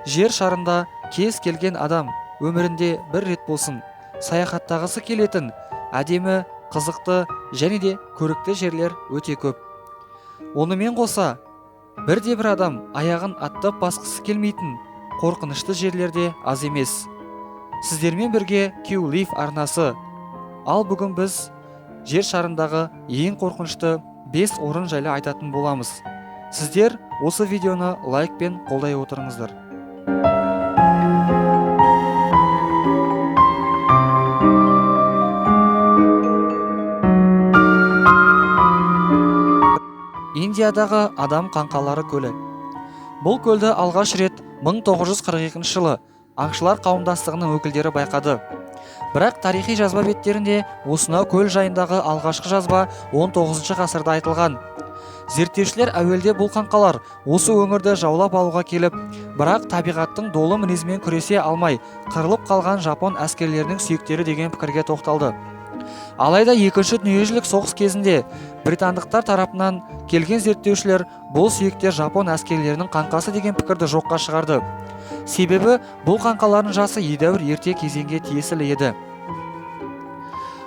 Жер шарында кез келген адам өмірінде бір рет болсын саяхаттағысы келетін әдемі, қызықты және де көрікті жерлер өте көп. Онымен қоса, бірде бір адам аяғын аттап басқысы келмейтін қорқынышты жерлерде аз емес. Сіздермен бірге Q-Live арнасы. Ал бүгін біз жер шарындағы ең қорқынышты 5 орын жайлы айтатын боламыз. Сіздер осы видеоны лайкпен қолдай отырыңыздар. Индиядағы адам қаңқалары көлі. Бұл көлді алғаш рет 1942 жылы аңшылар қауымдастығының өкілдері байқады. Бірақ тарихи жазба беттерінде осынау көл жайындағы алғашқы жазба 19 ғасырда айтылған. Зерттеушілер әуелде бұл қаңқалар осы өңірді жаулап алуға келіп, бірақ табиғаттың долы мінезімен күресе алмай, қырылып қалған жапон әскерлерінің сүйектері деген пікірге тоқталды. Алайда екінші дүниежүзілік соғыс кезінде британдықтар тарапынан келген зерттеушілер бұл сүйектер жапон әскерлерінің қаңқасы деген пікірді жоққа шығарды. Себебі бұл қаңқалардың жасы едәуір ерте кезеңге тиесілі еді.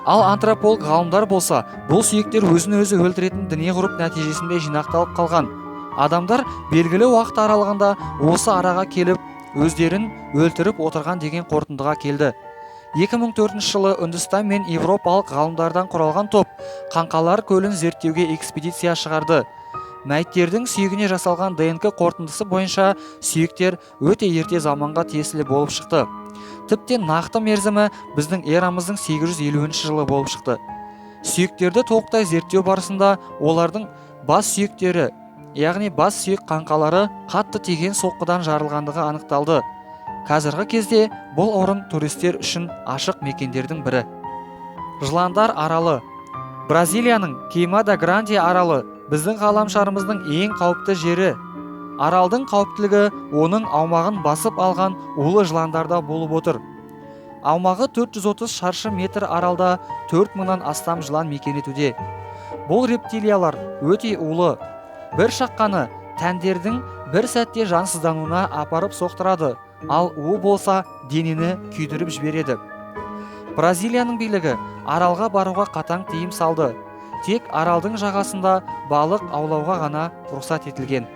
Ал антрополог ғалымдар болса, бұл сүйектер өзін өзі өлтіретін діни ғұрып нәтижесінде жинақталып қалған. Адамдар белгілі уақыт аралығында осы араға келіп, өздерін өлтіріп отырған деген қорытындыға келді. 2004 жылы Үндістан мен Европалық ғалымдардан құралған топ қаңқалар көлін зерттеуге экспедиция шығарды. Мәйіттердің сүйегіне жасалған ДНК қорытындысы бойынша сүйектер өте ерте заманға тиесілі болып шықты. Тіптен нақты мерзімі біздің эрамыздың 850 жылы болып шықты. Сүйектерді толықтай зерттеу барысында олардың бас сүйектері, яғни бас сүйек қаңқалары қатты тиген соққыдан жарылғандығы анықталды. Қазіргі кезде бұл орын туристер үшін ашық мекендердің бірі. Жыландар аралы. Бразилияның Кеймада Гранди аралы біздің ғаламшарымыздың ең қауіпті жері. Аралдың қауіптілігі оның аумағын басып алған улы жыландарда болып отыр. Аумағы 430 шаршы метр аралда 4000-нан астам жылан мекен етуде. Бұл рептилиялар өте улы. Бір шаққаны тәндердің бір сәтте жансыздануына апарып соқтырады, ал уы болса денені күйдіріп жібереді. Бразилияның билігі аралға баруға қатаң тыйым салды. Тек аралдың жағасында балық аулауға ғана рұқсат етілген.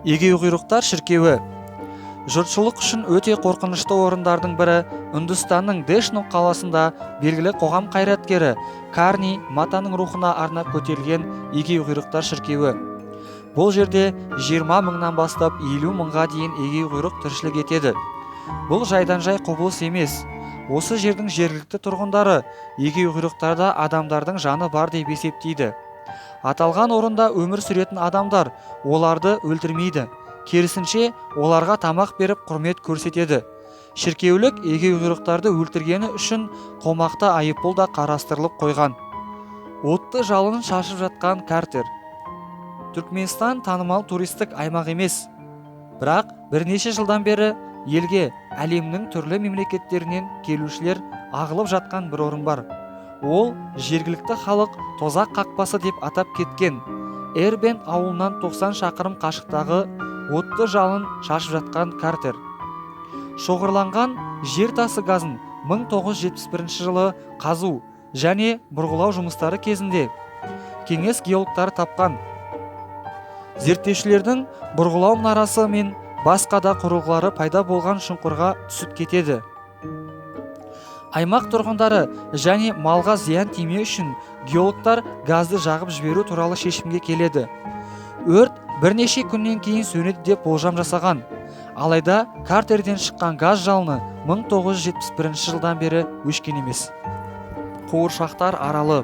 Егеуқұйрықтар шіркеуі. Жұртшылық үшін өте қорқынышты орындардың бірі Үндістанның Дэшнук қаласында белгілі қоғам қайраткері Карни Матаның рухына арнап көтерілген егеуқұйрықтар шіркеуі. Бұл жерде 20 мыңнан бастап 50 мыңға дейін егеуқұйрық тіршілік етеді. Бұл жайдан-жай құбылыс емес. Осы жердің жергілікті тұрғындары егеуқұйрықтарда адамдардың жаны бар деп есептейді. Аталған орында өмір сүретін адамдар оларды өлтірмейді. Керісінше, оларға тамақ беріп құрмет көрсетеді. Шіркеулік егеуқұйрықтарды өлтіргені үшін қомақты айыппұл да қарастырылып қойған. Отты жалын шашып жатқан картер. Түркменстан танымал туристік аймақ емес. Бірақ бірнеше жылдан бері елге әлемнің түрлі мемлекеттерінен келушілер ағылып жатқан бір орын бар. Ол жергілікті халық тозақ қақпасы деп атап кеткен Эрбент ауылынан 90 шақырым қашықтағы отты жалын шашып жатқан картер. Шоғырланған жер тасы газын 1971 жылы қазу және бұрғылау жұмыстары кезінде кеңес геологтары тапқан. Зерттеушілердің бұрғылау мұнарасы мен басқа да құрылғылары пайда болған шұңқырға түсіп кетеді. Аймақ тұрғындары және малға зиян тимеу үшін геологтар газды жағып жіберу туралы шешімге келеді. Өрт бірнеше күннен кейін сөнеді деп болжам жасаған. Алайда картерден шыққан газ жалыны 1971 жылдан бері өшкен емес. Қуыршақтар аралы.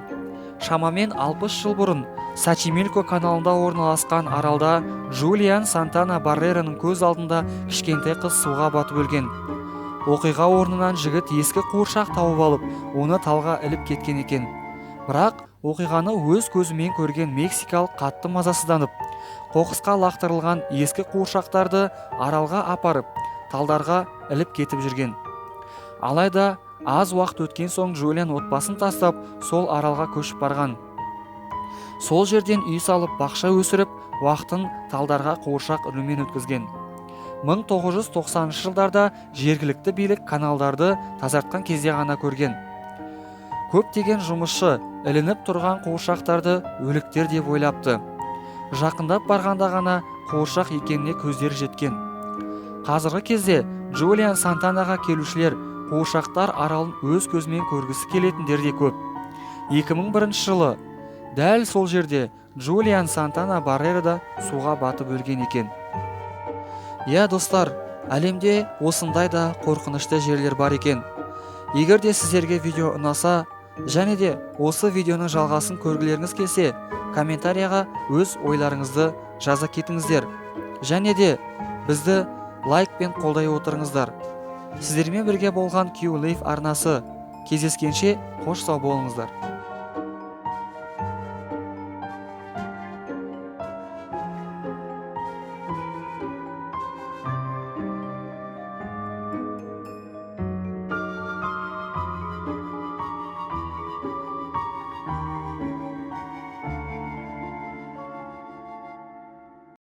Шамамен 60 жыл бұрын Сачимилько каналында орналасқан аралда Джулиан Сантана Баррераның көз алдында кішкентай қыз суға батып өлген. Оқиға орнынан жігіт ескі қуыршақ тауып алып, оны талға іліп кеткен екен. Бірақ оқиғаны өз көзімен көрген мексикалық қатты мазасызданып, қоқысқа лақтырылған ескі қуыршақтарды аралға апарып, талдарға іліп кетіп жүрген. Алайда аз уақыт өткен соң Джулиан отбасын тастап, сол аралға көшіп барған. Сол жерден үй салып, бақша өсіріп, уақытын талдарға қуыршақ ілумен өткізген. 1990 жылдарда жергілікті билік каналдарды тазартқан кезде ғана көрген. Көптеген жұмысшы ілініп тұрған қуыршақтарды өліктер деп ойлапты. Жақындап барғанда ғана қуыршақ екеніне көздері жеткен. Қазіргі кезде Джулиан Сантанаға келушілер қуыршақтар аралын өз көзімен көргісі келетіндер де көп. 2001 жылы дәл сол жерде Джулиан Сантана Баррера да суға батып өлген екен. Иә, достар, әлемде осындай да қорқынышты жерлер бар екен. Егер де сіздерге видео ұнаса және де осы видеоның жалғасын көргілеріңіз келсе, комментарияға өз ойларыңызды жаза кетіңіздер және де бізді лайкпен қолдай отырыңыздар. Сіздермен бірге болған Q Life арнасы. Кездескенше, қош сау болыңыздар.